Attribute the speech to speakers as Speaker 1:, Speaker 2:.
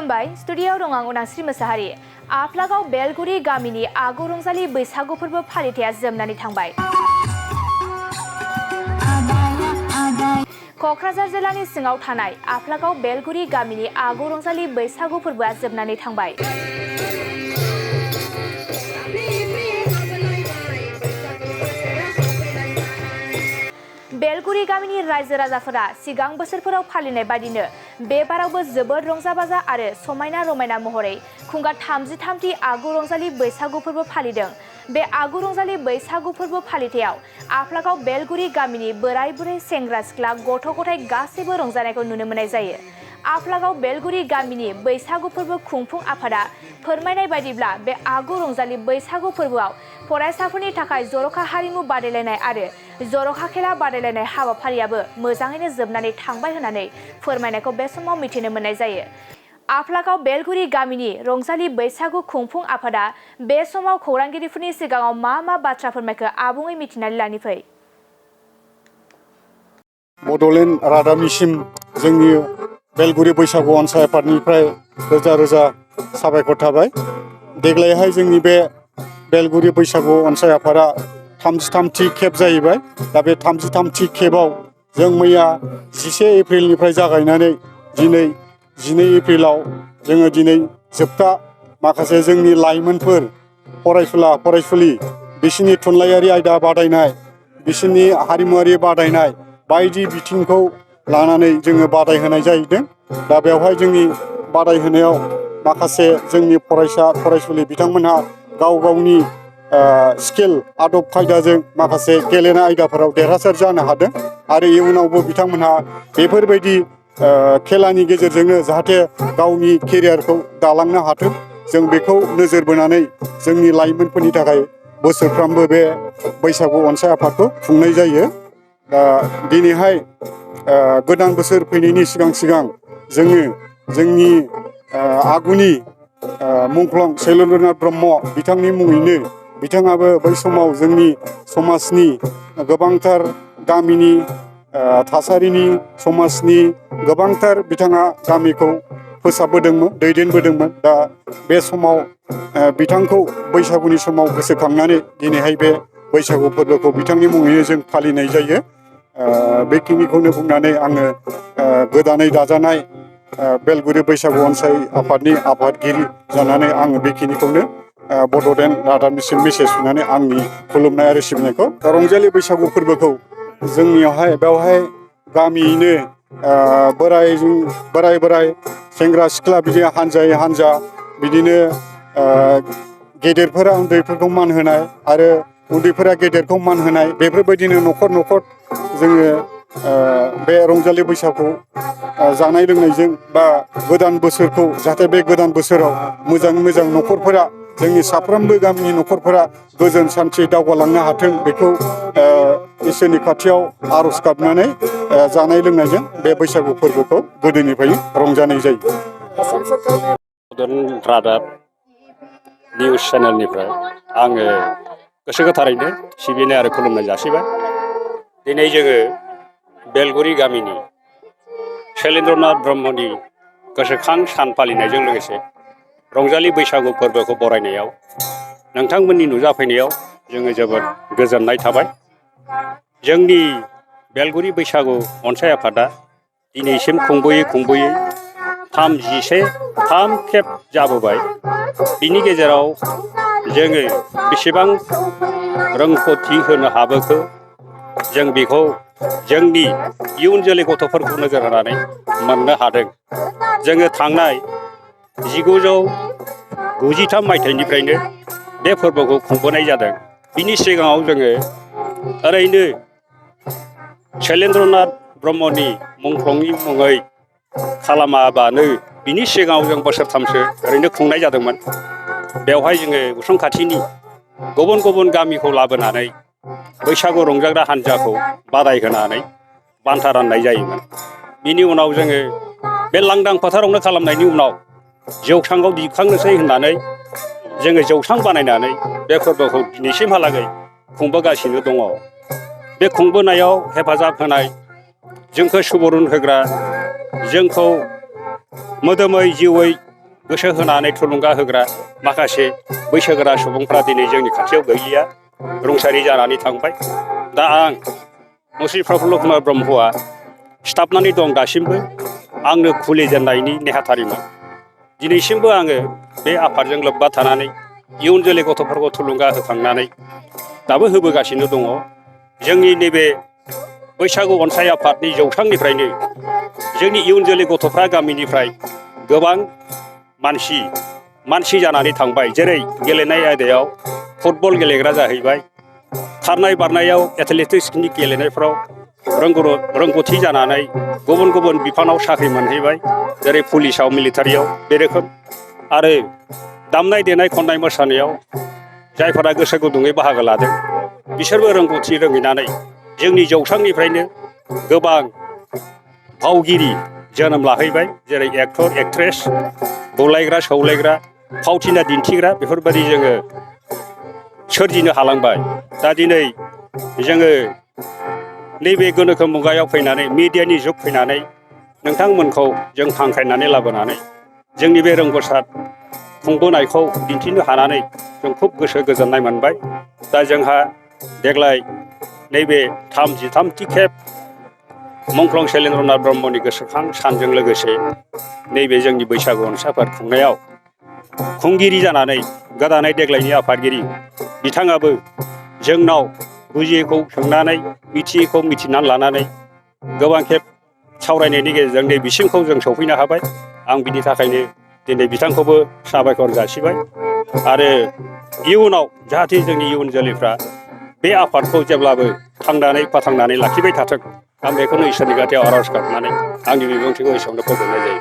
Speaker 1: खुलुमबाय स्टुडिय'आव दं आं उदांस्रि मोसाहारि। आफ्लागाव बेलगुरि गामिनि आगु रंजालि बैसागु फोरबो फालिथाया जोबनानै थांबाय। क'क्राझार जिल्लानि सिङाव थानाय आफ्लागाव बेलगुरि गामिनि आगु रंजालि बैसागु फोरबोआ जोबनानै थांबाय। बेलगुरि गामिनि रायजो राजाफोरा सिगां बोसोरफोराव फालिनाय बादिनो बे बारावबो जोबोद रंजा बाजा आरो समायना रमायना महरै खुंगा 33थि आगु रंजालि बैसागु फोरबो फालिदों। बे आगु रंजालि बैसागु फोरबो फालिथायाव आफ्लागाव बेलगुरि गामिनि बोराय बुरै सेंग्रा सिख्ला गथ' गथाय गासैबो रंजानायखौ नुनो मोननाय जायो। आफ्लागाव बेलगुरि गामिनि बैसागु फोरबो खुंफुं आफादा फोरमायनाय बायदिब्ला बे आगु रंजालि बैसागु फोरबोआव फरायसाफोरनि थाखाय जर'खा हारिमु बादायलायनाय आरो जर'खा खेला बादायलायनाय हाबाफारियाबो मोजाङैनो जोबनानै थांबाय होननानै फोरमायनायखौ बे समाव मिथिनो मोननाय जायो। आफ्लागाव बेलगुरि गामिनि रंजालि बैसागु खुंफुं आफादा बे समाव खौरांगिरिफोरनि सिगाङाव मा बाथ्रा फोरमायखो आबुङै मिथिनानै लानि फै।
Speaker 2: बड'लेण्ड रादाबनिसिम जोंनि बेलगुरि बैसागु अनसाय आफादनिफ्राय रोजा रोजा साबायखर थाबाय। देग्लायहाय जोंनि बे बेलगुरि बैसागु अनसाय आफादा 33थि खेब जाहैबाय। दा बे 33थि खेबाव जों मैया 11 एप्रिलनिफ्राय जागायनानै दिनै 12 एप्रिलाव जोङो दिनै जोबथा माखासे जोंनि लाइमोनफोर फरायसुला फरायसुलि बिसोरनि थुनलाइयारि आयदा बादायनाय, बिसोरनि हारिमुवारि बादायनाय बायदि बिथिंखौ लानानै जोङो बादायहोनाय जाहैदों। दा बेवहाय जोंनि बादायहोनायाव माखासे जोंनि फरायसा फरायसुलि बिथांमोनहा गाव गावनि स्किल आदब खायदाजों माखासे गेलेनाय आयदाफोराव देरहासार जानो हादों आरो इयुनावबो बिथांमोनहा बेफोरबायदि खेलानि गेजेरजोंनो जाहाथे गावनि केरियारखौ दालांनो हाथों, जों बेखौ नोजोर बोनानै जोंनि लाइमोनफोरनि थाखाय बोसोरफ्रामबो बे बैसागु अनसाय आफादखौ खुंनाय जायो। दिनैहाय गोदान बोसोर फैनायनि सिगां जोङो जोंनि आगुनि मुंख्लं शैलेन्द्रनाथ ब्रह्म बिथांनि मुङैनो बिथाङाबो बै समाव जोंनि समाजनि गोबांथार गामिनि थासारिनि समाजनि गोबांथार बिथाङा गामिखौ फोसाबबोदोंमोन, दैदेनबोदोंमोन। दा बे समाव बिथांखौ बैसागुनि समाव गोसोखांनानै दिनैहाय बे बैसागु फोरबोखौ बिथांनि मुङैनो जों फालिनाय जायो। बेखिनिखौनो बुंनानै आङो गोदानै दाजानाय बेलगुरि बैसागु अनसाय आफादनि आफादगिरि जानानै आङो बेखिनिखौनो बड'लेण्ड रादाबनिसिम मेसेज होनानै आंनि खुलुमनाय आरो सिबिनायखौ रंजालि बैसागु फोरबोखौ जोंनियावहाय बेवहाय गामियैनो बोराय सेंग्रा सिख्ला बिदिनो हानजायै हानजा बिदिनो गेदेरफोरा उन्दैफोरखौ मान होनाय आरो उन्दैफोरा गेदेरखौ मान होनाय बेफोरबायदिनो न'खर जोङो बे रंजालि बैसागु जानाय लोंनायजों बा गोदान बोसोरखौ जाहाथे बे गोदान बोसोराव मोजां न'खरफोरा जोंनि साफ्रोमबो गामिनि न'खरफोरा गोजोन सान्थि दावगालांनो हाथों, बेखौ इसोरनि खाथियाव आर'ज गाबनानै जानाय लोंनायजों बे बैसागु फोरबोखौ गोदोनिफ्रायनो रंजानाय जायो।
Speaker 3: बड'लेण्ड रादाब निउस चेनेलनिफ्राय आङो गोसो गोथारैनो सिबिनाय आरो खुलुमनाय जासिबाय। दिनै जोङो बेलगुरि गामिनि शैलेन्द्रनाथ ब्रह्मनि गोसोखां सान फालिनायजों लोगोसे रंजालि बैसागु फोरबोखौ बरायनायाव नोंथांमोननि नुजाफैनायाव जोङो जोबोद गोजोननाय थाबाय। जोंनि बेलगुरि बैसागु अनसाय आफादा दिनैसिम खुंबोयै 3 खेब जाबोबाय। बिनि गेजेराव जोङो बेसेबां रोंगौथि होनो हाबोखो जों बेखौ जोंनि इयुन जोलै गथ'फोरखौ नोजोर होनानै मोननो हादों। जोङो थांनाय 1993 मायथाइनिफ्रायनो बे फोरबोखौ खुंबोनाय जादों। बिनि सिगाङाव जोङो ओरैनो शैलेन्द्रनाथ ब्रह्मनि मुंख्लंनि मुङै खालामाबानो बिनि सिगाङाव जों बोसोरथामसो ओरैनो खुंनाय जादोंमोन। बेवहाय जोङो उसुं खाथिनि गुबुन गामिखौ लाबोनानै बैसागु रंजाग्रा हान्जाखौ बादायहोनानै बान्था राननाय जायोमोन। बिनि उनाव जोङो बे लांदां फोथारावनो खालामनायनि उनाव जौस्राङाव दिखांनोसै होननानै जोङो जौस्रां बानायनानै बे फोरबोखौ दिनैसिमहालागै खुंबोगासिनो दङ। बे खुंबोनायाव हेफाजाब होनाय, जोंखौ सुबुरुन होग्रा, जोंखौ मोदोमै जिउयै गोसो होनानै थुलुंगा होग्रा माखासे बैसोगोरा सुबुंफ्रा दिनै जोंनि खाथियाव गैलिया रुंसारि जानानै थांबाय। दा आं मुस्रि प्रफुल्ल कुमार ब्रह्मआ सिथाबनानै दं दासिमबो आंनो खुलिजेननायनि नेहाथारिमोन। दिनैसिमबो आङो बे आफादजों लोब्बा थानानै इयुन जोलै गथ'फोरखौ थुलुंगा होखांनानै दाबो होबोगासिनो दङ। जोंनि नैबे बैसागु अनसाय आफादनि जौसांनिफ्रायनो जोंनि इयुन जोलै गथ'फ्रा गामिनिफ्राय गोबां मानसि जानानै थांबाय। जेरै गेलेनाय आयदायाव फुटबल गेलेग्रा जाहैबाय, खारनाय बारनायाव एथलेटिक्सनि गेलेनायफ्राव रोंगौथि जानानै गुबुन गुबुन बिफानाव साख्रि मोनहैबाय, जेरै पुलिसाव मिलिटारियाव बे रोखोम। आरो दामनाय देनाय खन्नाय मोसानायाव जायफोरा गोसो गुदुङै बाहागो लादों बिसोरबो रोंगौथि रोंहैनानै जोंनि जौसांनिफ्रायनो गोबां फावगिरि जोनोम लाहैबाय, जेरै एक्टर एक्ट्रेस, बुलायग्रा सौलायग्रा, फावथिना दिन्थिग्रा बेफोरबायदि जोङो सोरजिनो हालांबाय। दा दिनै जोङो नैबे गोनोखो मुगायाव फैनानै मिडियानि जुग फैनानै नोंथांमोनखौ जों हांख्रायनानै लाबोनानै जोंनि बे रोंगौसार खुंबोनायखौ दिन्थिनो हानानै जों खुब गोसो गोजोननाय मोनबाय। दा जोंहा देग्लाय नैबे 33थि खेब मुंख्लं शैलेन्द्रनाथ ब्रह्मनि गोसोखां सानजों लोगोसे नैबे जोंनि बैसागु अनसायफोर खुंनायाव खुंगिरि जानानै गोदानै देग्लायनि आफादगिरि बिथाङाबो जोंनाव बुजियैखौ सोंनानै मिथियैखौ मिथिनानै लानानै गोबां खेब सावरायनायनि गेजेरजों नैबेसिमखौ जों सौफैनो हाबाय। आं बिनि थाखायनो दिनै बिथांखौबो साबायखर जासिबाय। आरो इयुनाव जाहाथे जोंनि इयुन जोलैफ्रा बे आफादखौ जेब्लाबो थांनानै फोथांनानै लाखिबाय थाथों, आं बेखौनो इसोरनि खाथियाव आर'ज गाबनानै आंनि बिबुंथिखौ एसेयावनो फोजोबनाय जायो।